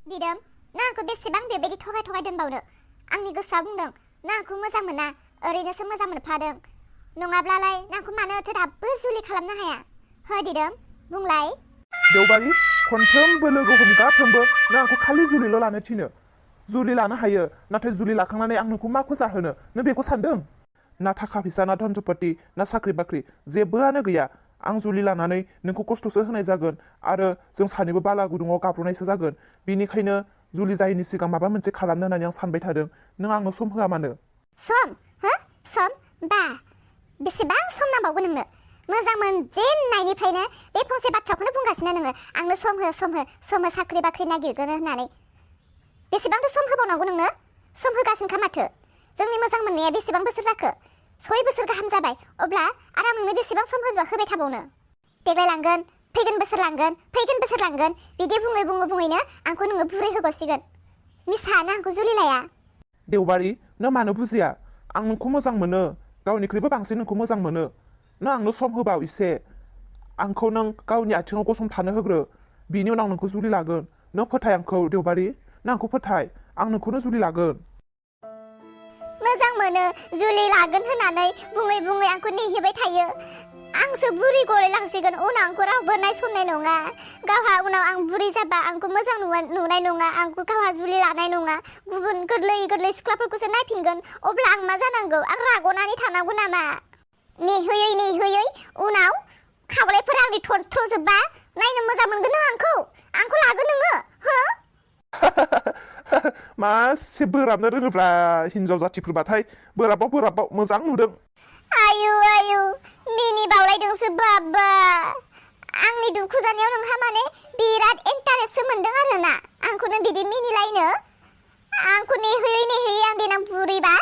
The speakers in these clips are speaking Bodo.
दिदोम नों आंखौ बेसेबां बेबायदि थगाय दोनबावनो आंनि गोसोआ बुंदों नों आंखौ मोजां मोना ओरैनोसो मोजां मोनफादों नङाब्लालाय नों आंखौ मानोथो दाबो जुलि खालामनो हाया हो दिदोम बुंलाय देवबारि खनफ्रोमबो लोगो हमगाफ्रोमबो नों आंखौ खालि जुलिल' लानो थिनो जुलि लानो हायो नाथाय जुलि लाखांनानै आं नोंखौ माखौ जाहोनो नों बेखौ सानदों ना थाखा फैसा ना धन सम्पति ना साख्रि बाख्रि जेबोआनो गैया आं जुलि लानानै नोंखौ खस्थ'सो होनाय जागोन आरो जों सानैबो बाला गुदुङाव गाब्र'नायसो जागोन बेनिखायनो जुलि जायैनि सिगां माबा मोनसे खालामनो होननानै आं सानबाय थादों नों आंनो सम होआ मानो सम हो सम बा बेसेबां सम नांबावगोन नोंनो मोजां मोनजेननायनिफ्रायनो बे फंसे बाथ्राखौनो बुंगासिनो नोङो आंनो सम हो साख्रि बाख्रि नागिरगोन होननानै बेसेबांथ' सम होबावनांगौ नोंनो सम होगासिनोखा माथो जोंनि मोजां मोननाया बेसेबां बोसोर जाखो 6 बोसोर गाहाम जाबाय अब्ला आरो आं नोंनो बेसेबां सम होबाय थाबावनो देग्लाय लांगोन फैगोन बोसोर लांगोन बिदि बुङैनो आंखौ नोङो बुरै होगसिगोन मिसानो आंखौ जुलि लाया देवबारि नों मानो बुजिया आं नोंखौ मोजां मोनो गावनिख्रुइबो बांसिन नोंखौ मोजां मोनो नों आंनो सम होबाव एसे आंखौ नों गावनि आथिङाव गसंथानो होग्रो बिनि उनाव नोंखौ जुलि लागोन नों फोथाय आंखौ देवबारि नों आंखौ फोथाय आं नोंखौनो जुलि लागोन मोजां मोनो जुलि लागोन होननानै बुङै आंखौ नेहिबाय थायो आंसो बुरि गरायलांसिगोन उनाव आंखौ रावबो नायसननाय नङा गावहा उनाव आं बुरि जाबा आंखौ मोजां नुनाय नङा आंखौ गावहा जुलि लानाय नङा गुबुन गोरलै सिख्लाफोरखौसो नायफिनगोन अब्ला आं मा जानांगौ आं राग'नानै थानांगौ नामा नेहोयै उनाव खावलायफोरा आंनि थरथ्र'जोबबा नायनो मोजां मोनगोन नों आंखौ लागोन नोङो हो मासे बोराबनो रोङोब्ला हिनजाव जाथिफोरबाथाय बोराबाव मोजां नुदों आयु मिनि बावलायदोंसो बाबा आंनि दुखु जानायाव नोंहा माने बिराद इन्टारेस्टसो मोनदों आरोना आंखौनो बिदि मिनिलायनो आंखौ नेहोयै आं देनां बुरैबा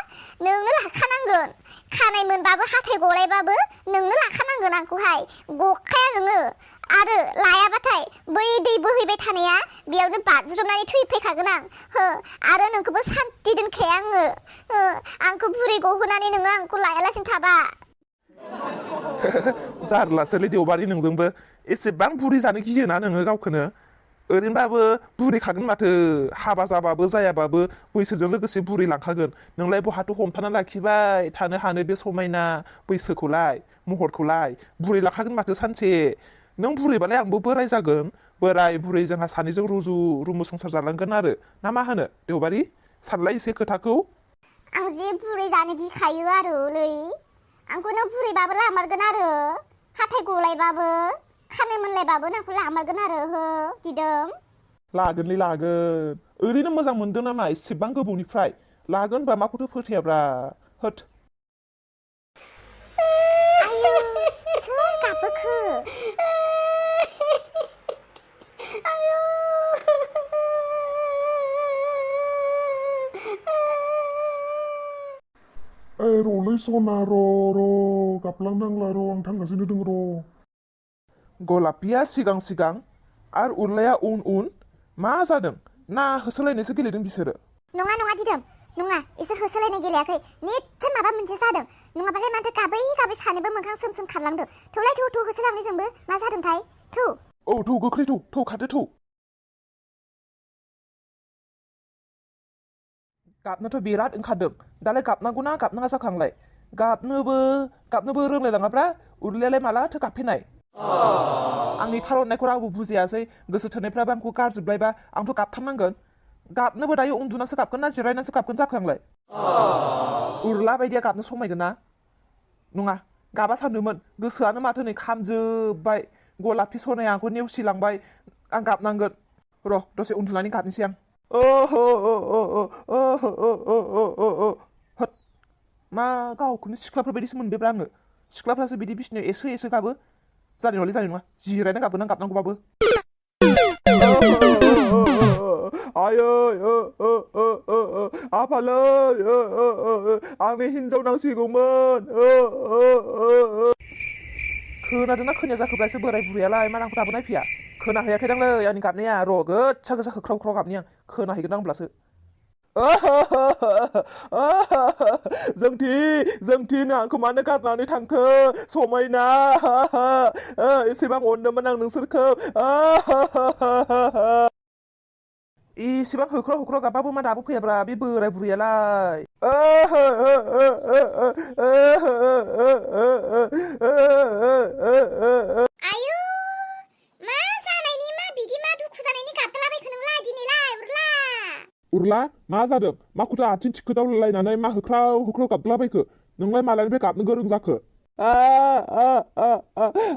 नोंनो लाखानांगोन खानाय मोनबाबो हाथाय गलायबाबो नोंनो लाखानांगोन आंखौहाय गखाया नोङो आरो लायाबाथाय बै दै बोहैबाय थानाया बेयावनो बाज्रुमनानै थैफैखागोन आं हो आरो नोंखौबो सान्ति दोनखाया आङो आंखौ बुरै गहोनानै नोङो आंखौ लायालासिनो थाबा जारलासोलै देवबारि नोंजोंबो एसेबां बुरि जानो गियोना नोङो गावखौनो ओरैनोबाबो बुरिखागोन माथो हाबा जाबाबो जायाबाबो बैसोजों लोगोसे बुरि लांखागोन नोंलाय बहाथ' हमथाना लाखिबाय थानो हानो बे समायना बैसोखौलाय महरखौलाय बुरि लाखागोन माथो सानसे नों बुरैबालाय आंबो बोराय जागोन बोराय बुरै जोंहा सानैजों रुमु संसार जालांगोन आरो ना मा होनो देवबारि सानलाय एसे खोथाखौ आं जे बुरै जानो गिखायो आरोलै आंखौनो बुरैबाबो लामारगोन आरो हाथाय गलायबाबो खानाय मोनलायबाबो नोंखौ लामारगोन आरो हो दिदोम लागोनलै लागोन ओरैनो मोजां मोनदों नामा एसेबां गोबावनिफ्राय लागोन बा माखौथ' फोथायाब्रा होथ आयौ सोर गाबोखो आयौ र'लै सना र' गाबलांनांला र' आं थांगासिनो दङ र' गलापिया सिगां आरो उरलाया उन मा जादों ना होसोलायनायसो गेलेदों बिसोरो नङा दिदोम नङा इसोर होसोलायनाय गेलेयाखै निस्सय माबा मोनसे जादों नङाबालाय माथो गाबै सानैबो मोखां सोम खारलांदों थौलाय थौ होसोलांनायजोंबो मा जादोंथाय थौ थौ गोख्रै थौ खारदो थौ गाबनोथ' बिराद ओंखारदों दालाय गाबनांगौना गाबनाङा जाखांलाय गाबनोबो रोंलायलाङाब्रा उरलायालाय मालाथो गाबफैनाय आंनि थारनायखौ रावबो बुजियासै गोसो थोनायफ्राबो आंखौ गारजोबलायबा आंथ' गाबथारनांगोन गाबनोबो दायो उन्दुनासो गाबगोन ना जिरायनासो गाबगोन जाखो आंलाय उरला बायदिया गाबनो समायगोन ना नङा गाबा सानदोंमोन गोसोआनो माथो नै खामजोबबाय गलापि सनाया आंखौ नेवसिलांबाय आं गाबनांगोन र' दसे उन्दुनानै गाबनोसै आं होद मा गावखौनो सिख्लाफोर बायदिसो मोनबायब्रा आङो सिख्लाफ्रासो बिदि बिसिनायाव एसो गाबो जानाय नङा जिरायना गाबो नां गाबनांगौबाबो आयै आफालै आंनि हिनजाव नांसिगौमोन खोनादोंना खोनाया जाखोब्ला एसे बोराय बुरैयालाय मा आंखौ दाबो नायफैया खोनाहैयाखैदांलै आंनि गाबनाया र' गोसा होख्राव गाबनि आं खोनाहैगोन आंब्लासो जोंथि नों आंखौ मानो गारनानै थांखो समायना एसेबां अनदोंमोन आं नोंसोरखौ इसिबां होख्र' होख्र' गाबबाबो मा दाबो फैयाब्रा बे बोराय बुरैयालाय आयु मा जानायनि मा बिदि मा दुखु जानायनि गाबदलाबायखो नोंलाय दिनैलाय उरला उरला मा जादों मा खुथा आथिं थिखोदावलायनानै मा होख्राव होख्राव गाबदलाबायखो नोंलाय मालानिफ्राय गाबनो गोरों जाखो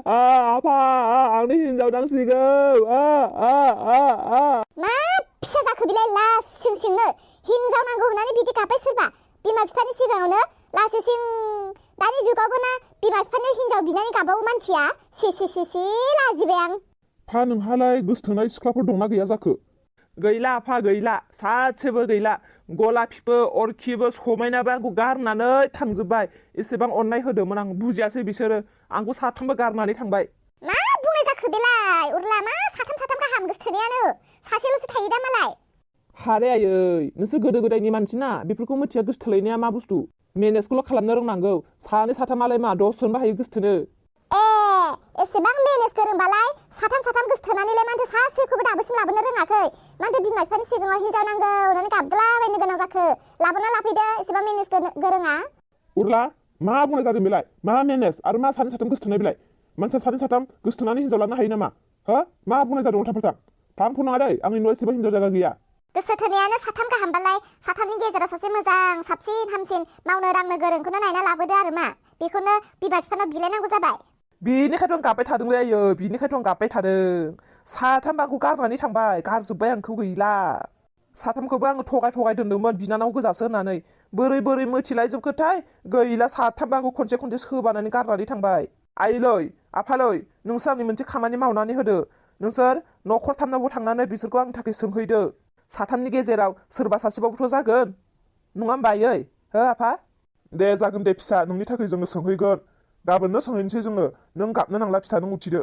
आफा आंनि हिनजाव नांसिगौ मा फिसा जाखो बिलाय लासिं सिंनो हिनजाव नांगौ होननानै बिदि गाबबाय सोरबा बिमा बिफानि सिगाङावनो लासिं दानि जुगावबो ना बिमा बिफानि हिनजाव बिनानै गाबबावो मानसिया सि लाजिबाय आं फा नोंहालाय गोसोथोनाय सिख्लाफोर दंना गैया जाखो गैला आफा गैला सासेबो गैला गलाफिबो अरखिबो समायनाबो आंखौ गारनानै थांजोब्बाय एसेबां अननाय होदोंमोन आं बुजियासै बिसोरो आंखौ साथामबो गारनानै थांबाय मा बुंनाय जाखो बेलाय उरला मा साथाम गाहाम गोसोथोनायानो सासेल'सो थायो दा मालाय हारे आयै नोंसोर गोदो गोदायनि मानसि ना बेफोरखौ मिथिया गोसोथोलायनाया मा बुस्थु मेनेजखौल' खालामनो रोंनांगौ सानै साथामालाय मा 10 जनबो हायो गोसोथोनो एसेबां मेनेज गोरोंबालाय साथाम गोसोथोनानैलाय मानोथो सासेखौबो दाबोसिम लाबोनो रोङाखै मानोथो बिमा बिफानि सिगाङाव हिनजाव नांगौ होननानै गाबदलाबायनो गोनां जाखो लाबोना लाफैदो एसेबां मेनेज गोरोङा उरला मा बुंनाय जादों बेलाय मा मेनेज आरो मा सानै साथाम गोसोथोनाय बेलाय मानसिया सानै साथाम गोसोथोनानै हिनजाव लानो हायो नामा हो मा बुंनाय जादों उल्था-फाल्था थांफु नङा दै आंनि न'आव एसेबो हिनजाव जायगा गैया गोसोथोनायानो साथाम गाहामबालाय साथामनि गेजेराव सासे मोजां साबसिन हामसिन मावनो दांनो गोरोंखौनो नायना लाबोदो आरो मा बेखौनो बिमा बिफानाव बिलायनांगौ जाबाय बिनिखायथ' आं गाबबाय थादोंलै आयो बिनिखायथ' आं गाबबाय थादों साथाम आंखौ गारनानै थांबाय गारजोब्बाय आंखौ गैला साथामखौबो आङो थगाय दोन्दोंमोन बिनानाव गोजासो होननानै बोरै मोथिलायजोबखोथाय गैला साथाम आंखौ खनसे सोबानानै गारनानै थांबाय आइलै आफालै नोंसोर आंनि मोनसे खामानि मावनानै होदो नोंसोर न'खरथामनावबो थांनानै बिसोरखौ आंनि थाखाय सोंहैदो साथामनि गेजेराव सोरबा सासेबाबोथ' जागोन नङा होमबा आयै हो आफा दे जागोन दे फिसा नोंनि थाखाय जोङो सोंहैगोन गाबोननो सोंहैनोसै जोङो नों गाबनो नांला फिसा नों उथिदो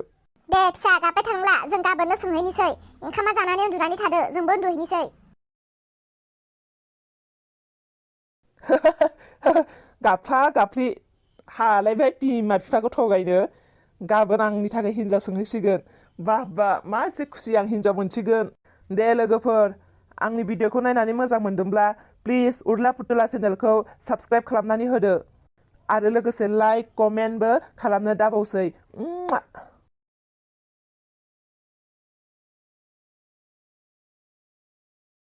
दे फिसा गाबबाय थांला जों गाबोननो सोंहैनोसै ओंखामा जानानै उन्दुनानै थादो जोंबो उन्दुहैनोसै गाबफ्रि हालायबाय बिमा बिफाखौ थगायनो गाबोन आंनि थाखाय हिनजाव सोंहैसिगोन बा मा एसे खुसि आं हिनजाव मोनसिगोन दे लोगोफोर आंनि भिडिअखौ नायनानै मोजां मोनदोंब्ला प्लिज उर्ला फुथुला चेनेलखौ साबस्क्राइब खालामनानै होदो आरो लोगोसे लाइक कमेन्टबो खालामनो दाबावसै